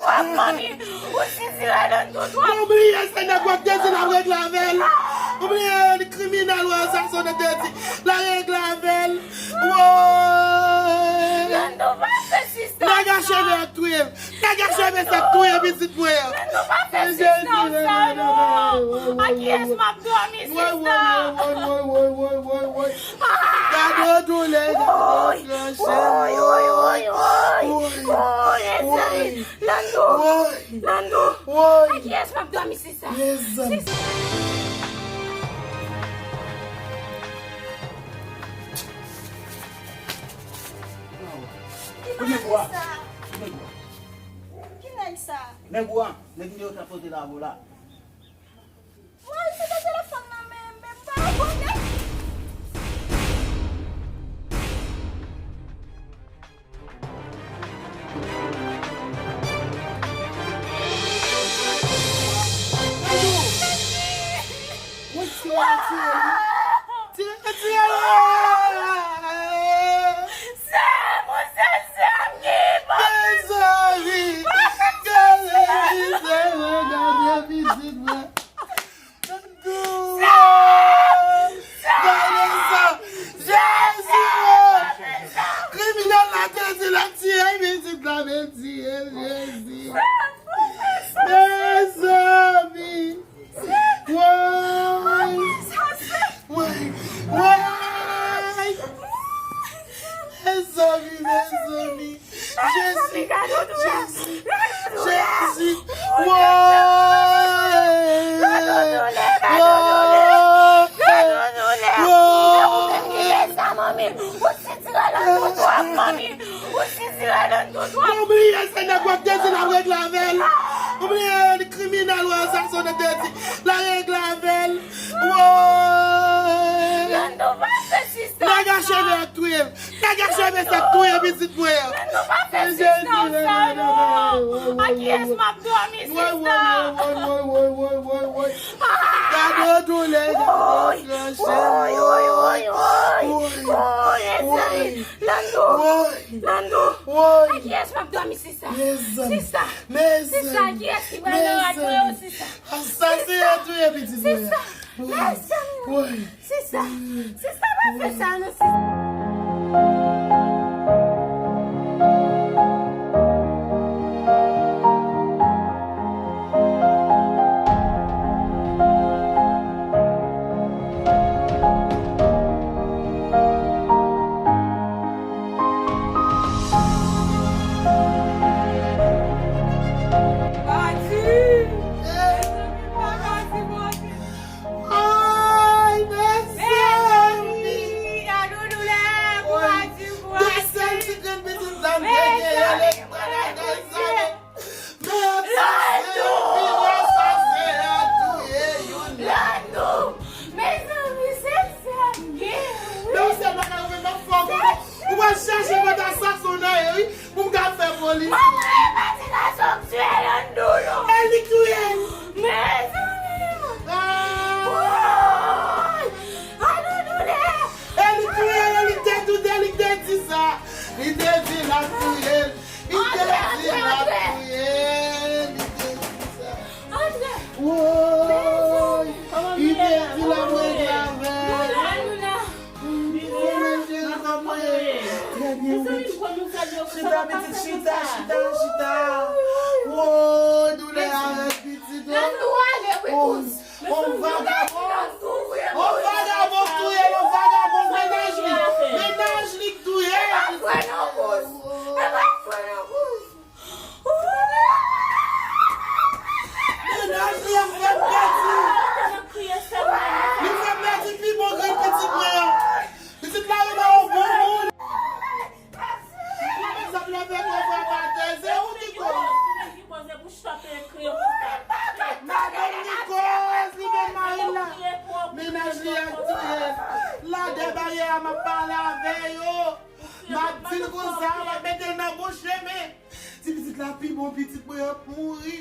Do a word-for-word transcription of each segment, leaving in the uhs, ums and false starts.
Manmi, ou sitire Lando twòp. Ou bliye se nèg w ap te di l ap regle avè l. Ou bliye li kriminèl, ou asasen, w te di l ap regle avè l. Woy! Lando, pa fè sista sa. Nèg acheve ap touye m. Nèg acheve sa k touye pitit mwen an. Lando, pa fè sista sa, non. A kiyès m ap dòmi, sista? Woy, woy, woy, woy, woy, woy, woy, woy. Gade doulè, gade tranche. Woy, woy, woy, woy. Woy, woy, mezanmi. Lando. Woy. Lando. Woy. A kiyès m ap dòmi, sista? Mezanmi. Sista. Ki nèg sa? Ki nèg sa? Nèg ou a, nèg ki te pote la pou la. Mwen se te telefòn nan, men, men m pa reponn. Mwen tire, tire, tire, tire, tire. Sè m, ou se sè m ki pa. Mezanmi, gade, gade pitit mwen. Gade sa. Jezi. Kriminèl la te di l ap tiye pitit la, men tiye Jezi. Mezanmi. Woy. Woy. Woy. Mezanmi, mezanmi. Jezi, Jezi, Jezi. Woy! Woy! Woy! Ou bliye se nèg w ap te di l ap regle avè l. Ou bliye li kriminèl, ou asasen, w te di l ap regle avè l. Woy! Nèg acheve ap touye m. Nèg acheve sa k touye pitit mwen an. Lando, pa fè sista w sa, non. A kiyès m ap dòmi, sista? Woy, woy, woy, woy, woy, woy, woy. Gade doulè, gade tranche. Woy, woy, woy, woy. Woy, mezanmi. Lando. Woy. Lando. Woy. A kiyès m ap dòmi, sista? Mezanmi. Sista. Mezanmi. Sista, kiyès ki pral nan rad mwen yo, sista? Asasen an touye pitit mwen an. Sista. Mezanmi. Woy. Sista, sista, pa fè sa non, sista. Ay, mezanmi! Ay, mezanmi! Gade doulè, kouraje, kouraje. De sèl ti grenn pitit dam te genyen, li pran nan kay sa. Mezanmi, pi gwo asasen an touye youn. Lando! Mezanmi, se sè m gen, wi. Men yon sèl bagay, ou menm, m ap fè w konnen. Ou pral chache kote asasen w nan ye, wi. Pou m ka fè polis. Mwen, mwen, pati gason m tiye Lando, non. E li k touye l. Mezanmi. Ah. Woy. Ay, doulè. E li k touye l, e li k te, tout e li k te di sa. Li te di l ap touye l. Li te di l ap touye l. Li te di sa. Antre. Woy. Li te di l ap regle avè l. Trè byen, wi. Chita, pitit, chita, chita, chita. Woy, doulè a rèd, pitit, oh. Oh, on vagabon. On vagabon touye l, on vagabon, mennaj li. Mennaj li k touye l. Mennaj li an fè pèdi. Li fè pèdi pi bon grenn pitit mwen an. Pitit la renmen yon bon moun. Pitit la leve kò frape atè, se ou ki koz. Madanm li koz, li menm mari l la. Mennaj li ap touye l. La dèyè baryè a, m ap pale avè yo. M ap di l konsa, m ap mete l nan bon chemen. Ti pitit la pi bon, pitit mwen ap mouri.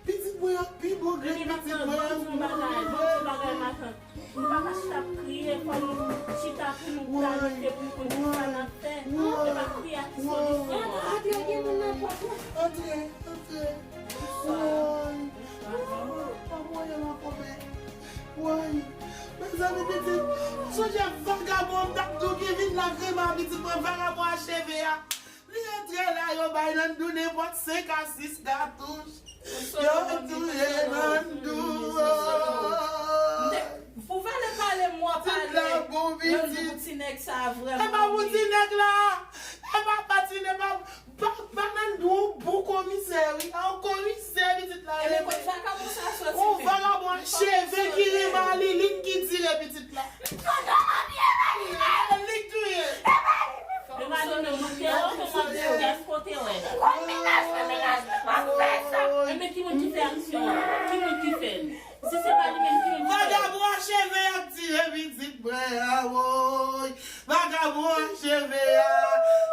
Pitit mwen ap pi bon, grenn pitit mwen ap mouri. Nou pa ka chita ap kriye, fò nou chita pou nou planifye, pou nou konn kisa n ap fè. E pa kriye a ki solisyon an. Antre, gen moun nan pòt la. Antre, antre. Pitit mwen vagabon a cheve a. Li antre la, yo bay Nandou nenpòt senk a sis katouch. Yo touye Nandou. Pou valè pale m w ap pale. Nandou ti nèg sa vrèman. E pa pou ti nèg la. E pa pa ti nèg pa. Pa, pa Nandou, bon komisè wi. A yon komisè pitit la ye. Ebyen kot vagabon sa soti menm? Yon vagabon a cheve ki ri Malilin ki tire pitit la. Li k touye. Yo pa donnen w mantè, yo fè mantè, èske w te wè? Kot mennaj mwen, mennaj mwen pa fè sa. Ebyen ki moun ki fè aksyon an? Ki moun ki fè l? Si se pa li menm ki yon diferans. Vagabon a cheve ap tire pitit mwen a woy. Vagabon a cheve a.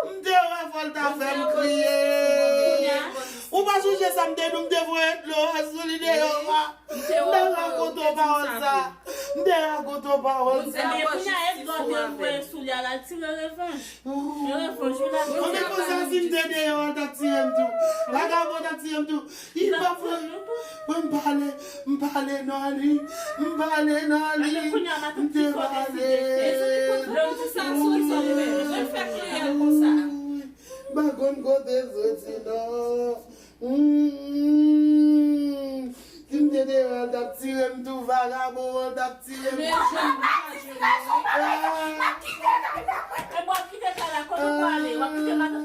M te wè fò l ta fè m kriye. Ou pa sonje sa m te di w m te voye dlo a sou li deyò a. M te rakonte w pawòl sa. M te rakonte w pawòl sa. Ebyen kounya èske lè w te voye sou li a l al tire revanj? E revanj wi l al tire. Konbyen konsa si m te deyò a l t ap tire m tou. Vagabon t ap tire m tou. Li pa pran. Mwen m pale, m pale nan li, m pale nan li, m te pale. Mezanmi kote sa soti menm? Mwen fè kriyèl konsa. M pa konn kote soti non. Si m te deyò a l t ap tire m tou, vagabon an t ap tire m. Men jwenn m pa jwenn. E w ap kite kay la, kote w prale? W ap kite madanm.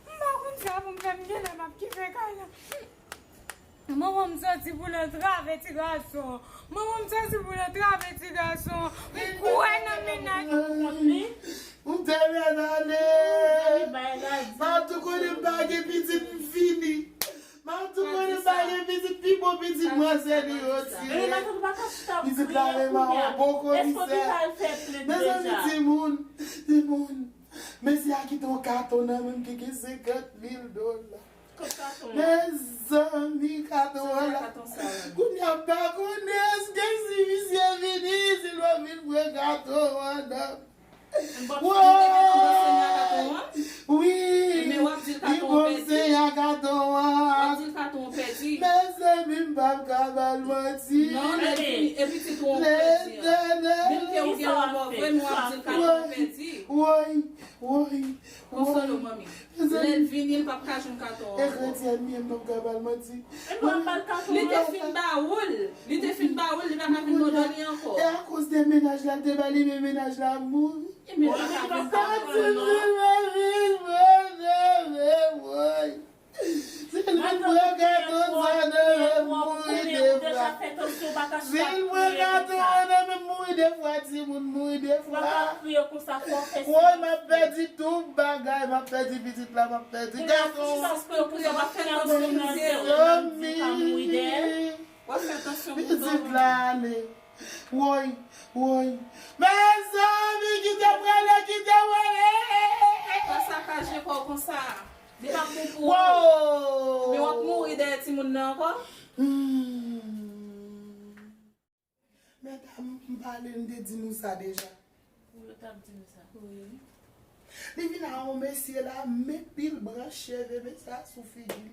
M pa konn sa pou m fè, m genlè m ap kite kay la. Manman m soti pou l antrave ti gason. Manman m soti pou l antrave ti gason. Ou kwè nan mennaj ou kont li? M te reyalize. Matou konnen m pa gen pitit m fini. Matou konnen m pa gen pitit pi bon pitit mwen se li yo tire. Pitit la menm a yon bon komisè. Mezanmi timoun, timoun. Mesye a kite yon katon nan men m ki gen senkant mil dola. Mezanmi katon an la. Kounye a m pa konnen èske si misye vini, si l pa vin pran katon an nan. Woy! Wi! Li bon senya katon an. Mezanmi m p ap ka ba l manti. Letènèl. Woy! Woy! Woy! Konsole w manmi. Lè l vini, l p ap ka jwenn katon an ankò. E kretyen m ye, m p ap ka ba l manti. Li te fin ba ou l. Li te fin ba ou l, li pa ka vin mande li ankò. E akoz de mennaj la, l te ba li, men mennaj la mouri. Ebyen, li pa ka vin katon an non. Si l vin pran katon sa nan men m, mouri de fwa. Si l pran katon an nan men m, mouri de fwa, timoun, mouri de fwa. Woy, m ap pèdi tout bagay, m ap pèdi pitit la, m ap pèdi katon an. Mezanmi. Pitit la ale. Woy, woy. Mezanmi, kite m rele, kite m rele. Pa sakaje kò w konsa. Li p ap bon pou ou. Men w ap mouri dèyè timoun nan ankò. Medam, m pale, m te di nou sa deja. Ou yo t ap di m sa. Wi. Li vin a yon mesye la, men pil branch cheve mesye a sou figi l.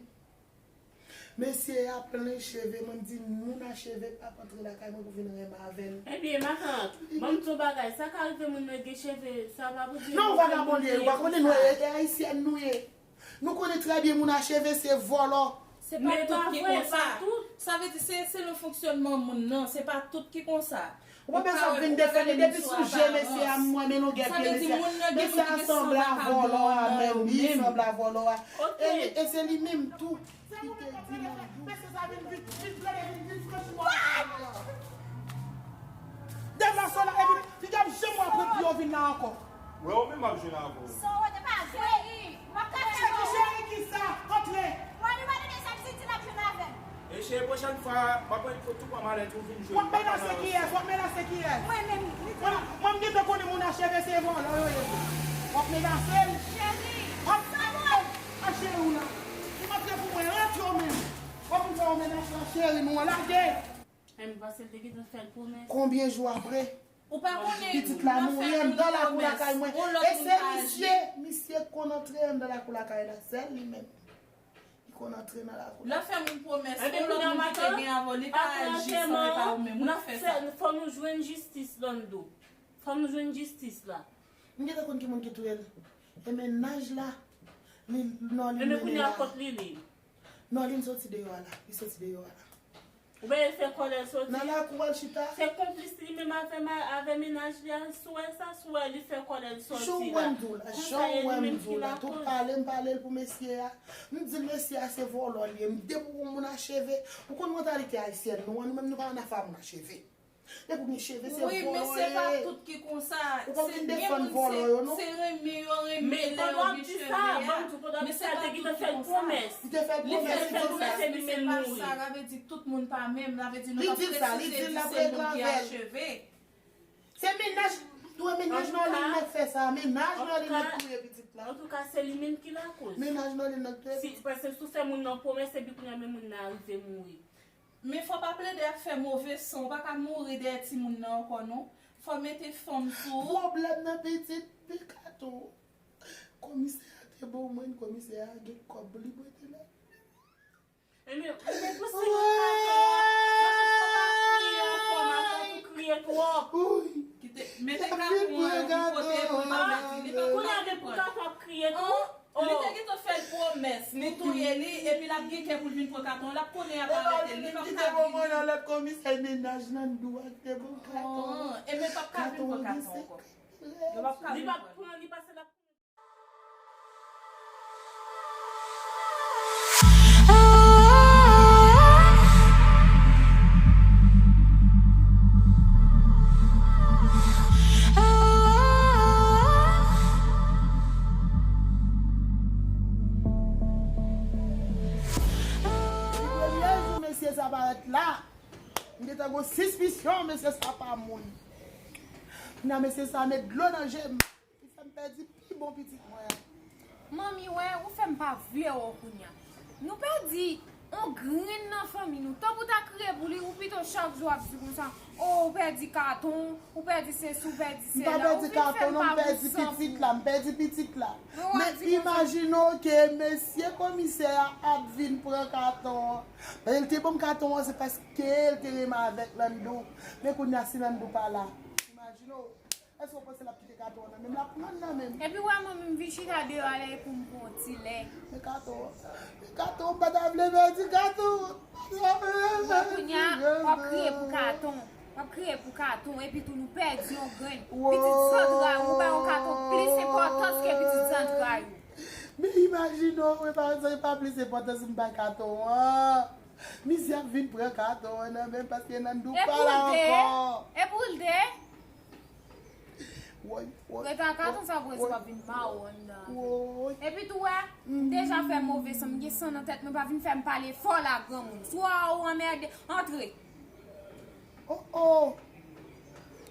Mesye a plen cheve, mwen m di moun a cheve p ap antre lakay mwen pou vin renmen avè l. Ebyen, matant, ban m di w yon bagay, sa ka rive moun nan gen cheve, sa pa vle di. Non, vagabon li ye, ou pa konnen nou, e, e ayisyèn nou ye. Nou konnen trè byen moun a cheve se vòlò. Se pa tout ki konsa. Sa vle di se selon fonksyònman moun nan, se pa tout ki konsa. Ou pa bezwen ap vin defann li depi sou je mesye a m wè men longè pye mesye a. Mesye a sanble a vòlò a menm, li sanble a vòlò a. E se li menm tou ki te di nan dou. Mesye sa vin vit, vin plede vin vit franchman. Dèm la sò la epi li t ap janm wè apre pou yo vin la ankò. Wè ou menm m ap jwenn avè w. Sa w te pa vle. Cheri, w ap ka fè. Cheri, cheri kisa? Antre. Mwen li mande sa m si ti l ap jwenn avè m. E cheri, pwochèn fwa, m ap tou pran malèt ou vin jwenn. W ap menase kiyès? W ap menase kiyès? Mwen menm, li di. Mwen, mwen m gentan konnen moun a cheve se vòlò yo ye. W ap menase l? Cheri, w ap sa mwen. A cheri w la. Ou antre pou mwen, antre w menm. W ap vin fè yon menaj la cheri, nou an lage. M panse l te gentan fè l pwomès. Konbyen jou apre? Ou pa konnen pitit la mouri anndan lakou lakay mwen. E se misye, misye k konn antre anndan lakou lakay la, sèl li menm. Li Konn antre nan lakou la. Lè fè moun pwomès, yon lòt moun ki te gen avè w, li pa aji san e pa ou menm. Ou ki fè sa. Fò nou jwenn jistis, Lando. Fò nou jwenn jistis la. M gentan konn ki moun ki touye l. E mennaj la, li, non, li mennen la. Ebyen kounye a kot li li? Non, li soti deyò a la. Li soti deyò a la. Oubyen li fè kòlè l soti? Nan lakou a l chita. Se konplis li menm avè ma-, avè mennaj li a, si w wè sa, si w wè li fè kòlè l soti la. Jan w wè m di w la, jan w wè m di w la, tout pale m pale l pou mesye a. M di l mesye a se vòlò li ye, m depi w wè yon moun a cheve, ou konn mantalite ayisyèn nou an, nou menm nou pa ann afè a moun a cheve. Depi w gen cheve, se vòlò w ye. Wi, men se pa tout ki konsa. Ou pa vin defann vòlò yo, non. Se renmen yo renmen lè yo gen cheve a. Men se pa tout ki konsa. Li te fè l pwomès, li di sa. Li fè l pwomès epi l mouri. Sa vle di tout moun pa menm, sa vle di nou p ap presise di se moun ki a cheve. Se mennaj, dwe mennaj Nolin nèk fè sa, mennaj Nolin nèk touye pitit la. Antouka, se li menm ki lakoz. Mennaj Nolin nèk touye pitit. Paske si w fè moun nan pwomès, epi kounye a men moun nan rive mouri. Men fò pa plede ap fè move san, ou pa ka mouri dèyè timoun nan ankò non. Fò mete fanm sou ou. Pwoblèm nan pitit, pi katon. Komisè a te bon mwen, komisè a gen kòb li mete la. Ebyen, ebyen, pou si nou pa fè, fò pa kriye ankò, matant, ou kriye twòp. Kite, mete katon an yon kote pou l pa pèdi, li pa pou katon. Kounye a, men pou katon ap kriye tou. Li te gentan fè l pwomès, li touye li, epi l ap gen kè pou l vin pran katon an, l ap konnen y ap arete l, li p ap ka vin. Li te bon mwen nan lòt komisè mennaj nan dou a ki te bon katon an. Ebyen, p ap ka vin pran katon ankò. Yo p ap ka vin pran. Li p ap pran, li pase l ap Premye jou mesye sa parèt la, m gentan gon sispisyon mesye sa pa moun. Kounya mesye sa met dlo nan je m. Li fè m pèdi pi bon pitit mwen an. Manmi, wè, ou fè m pa vle wè w kounya. Nou pèdi on grenn nan fanmi nou. Tanpou ta kriye pou li, ou pito chak jou ap di konsa, o, ou pèdi katon, ou pèdi sesi, ou pèdi sela. M pa pèdi katon non, m pèdi pitit la, m pèdi pitit la. Men imajine w ke mesye komisè a ap vin pran katon an. Men l te ban m katon an, se paske l te renmen avèk Landou. Men kounya si Landou pa la. Imajine w. Èske w panse l ap kite katon an nan men m? L ap pran l nan men m. Epi w wè mwen menm vin chita deyò a la e pou m pran yon ti lè. Men katon an. Men katon an, m pa ta vle pèdi katon an. Bon, kounya, w ap kriye pou katon. W ap kriye pou katon, epi tou nou pèdi yon grenn. Pitit zantray ou, ou bay yon katon plis enpòtans ke pitit zantray ou. Men imajine w, e pa, e pa plis enpòtans m bay katon an. Misye ap vin pran katon an nan men m paske Nandou pa la ankò. E pou l de? Woy, woy, woy. Rete a katon sa pou rete w ap vin mawon anndan. Epi tou wè, m deja fè move san, m gen san nan tèt mwen, pa vin fè m pale fò la granmoun. Si w wè w anmède, antre. Oh, oh.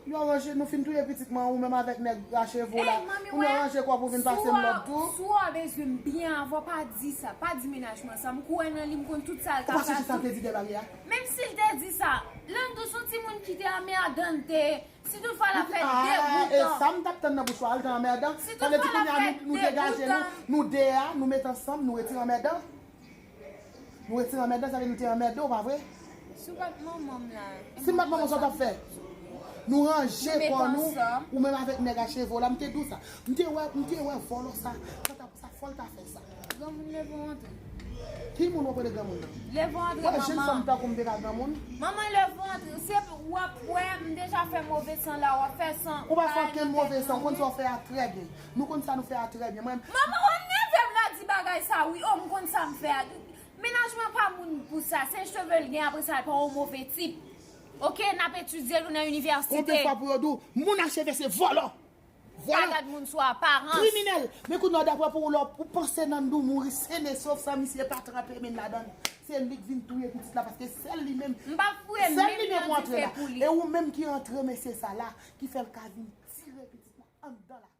Nou aranje, nou fin touye pitit mwen, ou menm avèk nèg rache vo la. Ou nou aranje kò pou vin pase m lòd tou. Si w wè w bezwen m byen avan, pa di sa, pa di mennaj mwen sa. M kwè nan li, m konn tout sa l ka fè. Ou pa sonje sa l te di dèyè baryè a? Menm si l te di sa, Landou se yon timoun ki te anmèdan, l te Si toutfwa l ap fè degoutan. E sa m t ap tann nan bouch ou a, l te anmèdan. Sa vle di kounye a nou, nou degaje nou, nou de a, nou met ansanm, nou retire anmèdan. Nou retire anmèdan, sa vle di nou te anmède w, pa vre? Si w pa t manman m la. Si m pa t manman w, sa w t ap fè? Nou ranje kò nou, ou menm avèk nèg a cheve w la, m te di w sa. M te wè, m te wè vòlò sa, sa t ap Sa fò l ta fè sa. Granmoun leve w antre. Ki moun w ap rele granmoun nan? Leve w antre, manman. Wè, jèn fanm tankou m te ka granmoun. Manman, leve w antre. Se w ap wè, m deja fè move san la, w ap fè san. Ou pa fè okenn move san, ou konn sa w fè a trè byen. Nou konn sa nou fè a trè byen. Mwen. Manman, w ap nève m la di bagay sa, wi. O, m konn sa m fè a. Mennaj mwen pa moun pou sa. Se cheve l gen, apre sa, l pa yon move tip. Oke, n ap etidye l, ou nan inivèsite. Konbyen fwa pou yo di w, moun a cheve se vòlò. Vòlò. Pa gad moun sou aparans. Kriminèl. Men kounye a, daprè pou ou, lè w panse Nandou mouri sen e sof san misye pa tranpe men l ladan l. Se li k vin touye pitit la, paske sèl li menm. M pa foure men m nan dife pou li. E ou menm ki antre mesye sa la, ki fè l ka vin tire pitit la anndan la.